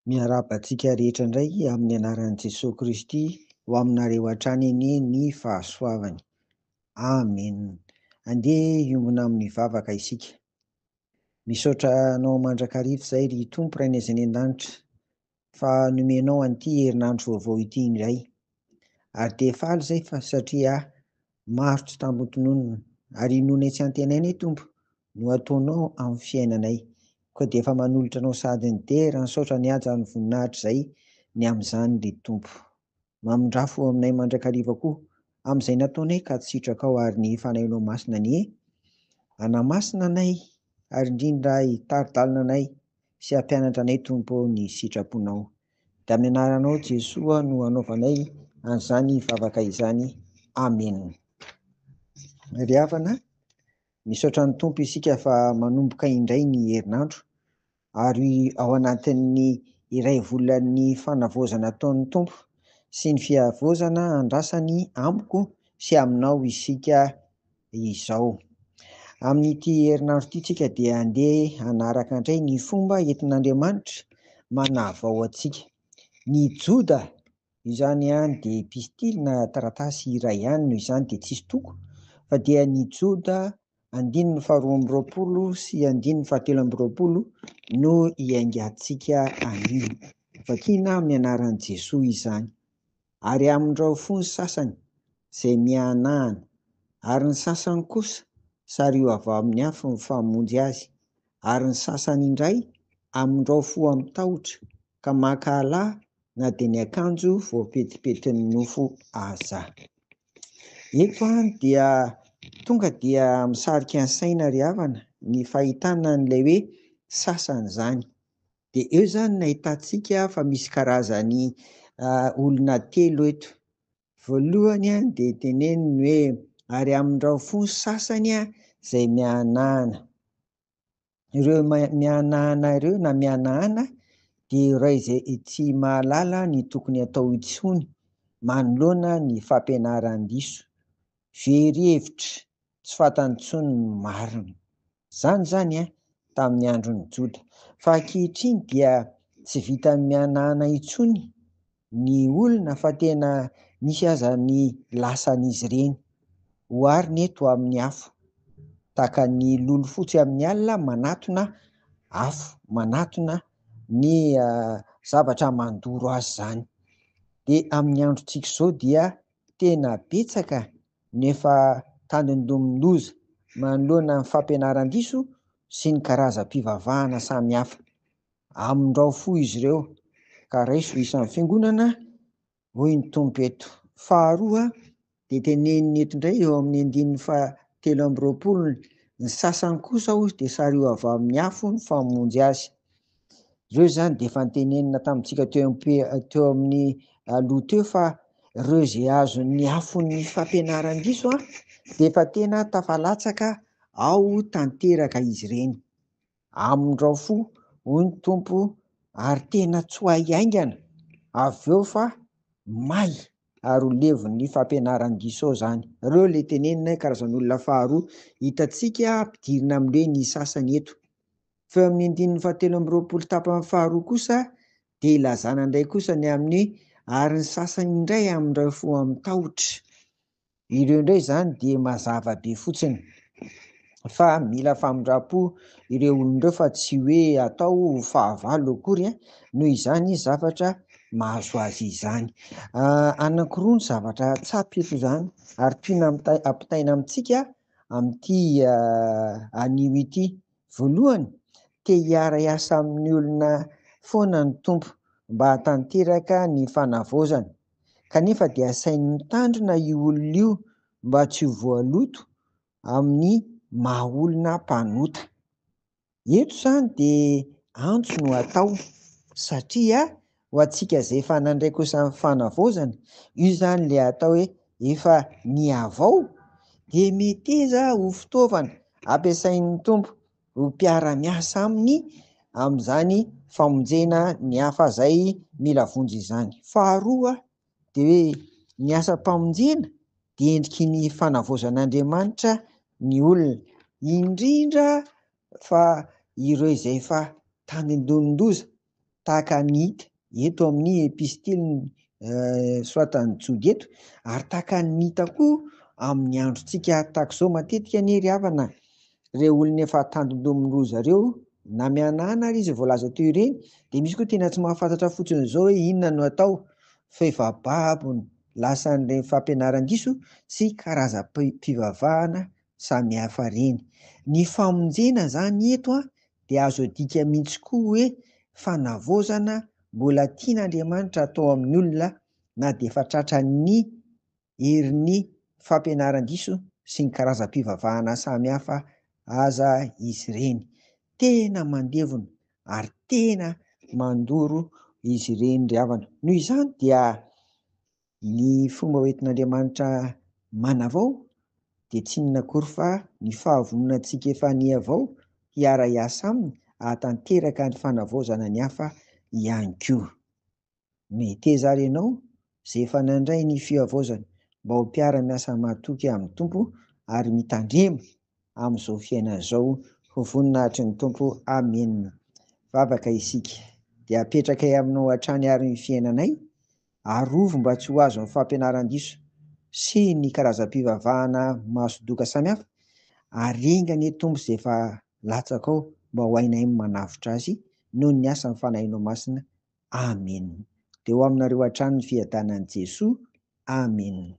Miarahaba antsika rehetra indray amin'ny anaran'i Jesoa Kristy ho aminareo hatrany anie ny fahasoavany. Amen. Andeha hiombona amin'ny vavaka isika. Misaotra anao mandrakariva izay ry Tompo Rainay izay any an-danitra fa nomenao an'ity herinandro vaovao ity indray. Ary dia faly izay fa satria maro tsy tambontononina ary inoanay tsy antenainay Tompo no ataonao amin'ny fiainanay. Koa dia efa manolotra anao sahady ny dera, ny saotra, ny haja, ny voninahitra izay ny amin'izany ry Tompo. Mamindrà fo aminay mandrakariva koa amin'izay nataonay ka tsy sitrakao ary ny Fanahinao Masina anie hanamasina anay ary indrindra hitari-dalana anay sy hampianatra anay Tompo ô ny sitraponao. Dia amin'ny anaranao Jesoa no anaovanay an'izany vavaka izany. Amena. Ry havana, misaotra ny Tompo isika fa manomboka indray ny herinandro ary ao anatin'ny iray volan'ny fanavaozana ataon'ny Tompo sy ny fihavaozana andrasany amiko sy aminao isika izao. Amin'ity herinandro ity tsika dia andeha hanaraka indray ny fomba entin'Andriamanitra manavao antsika. Ny Joda izany ihany dia epistily na taratasy iray ihany noho izany dia tsisy toko fa dia ny Joda andininy faharoa amby roapolo sy andininy fahatelo amby roapolo no hiaingantsika anio. Vakiana amin'ny anaran'i Jesoa izany. Ary hamindrao fo ny sasany izay miahanahana, ary ny sasany kosa sariho avy amin'ny afo ny famonjy azy, ary ny sasany indray hamindrao fo amin-tahotra ka mankahala na dia ny akanjo voapetipetin'ny nofo aza. Eto dia tonga dia misarika ny saina ry havana ny fahitana an'ilay hoe sasany izany. Dia eo izany no ahitantsika fa misy karazany olona telo eto. Voalohany dia teneniny hoe ary amindrao fo ny sasany izay miahanahana. Ireo miahanahana ireo na mihanahana dia ireo izay tsy mahalala ny tokony hatao intsony manoloana ny fampianaran-diso. Very hevitra, tsy fantany intsony ny marina. Izany izany tamin'ny andron'ny Joda. Fa ankehitriny dia tsy vitan'ny mihanahana intsony ny olona fa tena misy aza ny lasan'izy ireny. Oharina eto amin'ny afo. Tahaka ny lolo fotsy amin'ny alina manatona afo, manatona ny zavatra mandoro azy izany. Dia amin'ny androntsika izao dia tena betsaka no efa tandindomin-doza manoloana ny fampianaran-diso sy ny karazam-pivavahana samihafa. Amindrao fo izy ireo ka raiso isan'ny fiangonana, hoy ny Tompo eto. Faharoa dia teneniny eto indray eo amin'ny andininy fahatelo amby roapolo, ny sasany kosa hoy dia sariho avy amin'ny afo ny famonjy azy. Ireo izany dia efa notenenina tamintsika teo teo amin'ny aloha teo fa ireo izay azon'ny afon'ny fampianaran-diso dia efa tena tafalatsaka ao tanteraka izy ireny. Amindrao fo, hoy ny Tompo, ary tena tsoahy haingana avy eo fa may ary ho levon'ny fampianaran-diso ao izany. Ireo ilay tenenina hoe karazan'olona faharoa hitantsika ampidirina amin'ny hoe ny sasany eto. Fa eo amin'ny andininy fahatelo amby roapolo tapany faharoa kosa dia ilazana indray kosa ny amin'ny ary ny sasany indray amin'ireo fo amin'ny tahotra. Ireo indray izany dia mazava be fotsiny fa mila famindram-po ireo olona ireo fa tsy hoe atao ho fahavalo akory noho izany zavatra mahazo azy izany. Anankiroa ny zavatra tsapa eto izany ary tiana ampitaina amintsika amin'ity anio ity. Voalohany, te hiara-hiasa amin'ny olona foana ny Tompo mba hahatanteraka ny fanavaozana. Kanefa dia asainy mitandrina io olona io mba tsy ho voaloto amin'ny maha olona mpanota. Eto izany dia antso no atao satria ho antsika izay efa nandray kosa ny fanavaozana, io izany ilay atao hoe efa nihavao, dia meteza ho fitaovana ampiasain'ny Tompo ho mpiara-miasa aminy amin'izany famonjena ny hafa izay mila vonjy izany. Faharoa dia hoe ny asam-pamonjena dia endriky ny fanavaozan'Andriamanitra ny olona, indrindra fa ireo izay efa tandindonin-doza. Tahaka ny hita eto amin'ny epistilin'ny soratan'i Joda eto, ary tahaka ny hita koa amin'ny androntsika tahaka izao. Matetika anie ry havana, ireo olona efa tandindomin-doza ireo, na mihanahana ary izy voalaza teo ireny, dia misy koa tena tsy mahafantatra fotsiny izao hoe inona no atao, fa efa babony, lasan'ireny fampianaran-diso sy karazam-pivavahana samihafa ireny. Ny famonjena izany eto dia azo adika mihitsy koa hoe fanavaozana mbola tian'Andriamanitra atao amin'ny olona na dia efa tratran'ny herin'ny fampianaran-diso sy ny karazam-pivavahana samihafa aza izy ireny. Tena mandevona ary tena mandoro izy ireny ry havana. Noho izany dia ny fomba hoentin'Andriamanitra manavao dia tsy inona akory fa ny fahavononantsika efa nihavao hiara-hiasa aminy hahatanteraka ny fanavaozana ny hafa ihany koa. Meteza ary ianao izay efa nandray ny fihavaozana mba ho mpiara-miasa mahatoky amin'ny Tompo ary mitandrema amin'izao fiainana izao ho voninahitry ny Tompo. Amena. Vavaka isika. Dia apetrakay aminao hatrany ary ny fiainanay, arovy mba tsy ho azon'ny fampianaran-diso sy ny karazam-pivavahana mahasodoka samihafa, ary enga anie Tompo izay efa latsaka ao mba ho hainay ny manavotra azy noho ny asan'ny Fanahinao Masina. Amen. Dia ho aminareo hatrany ny fiadanan'i Jesoa. Amen.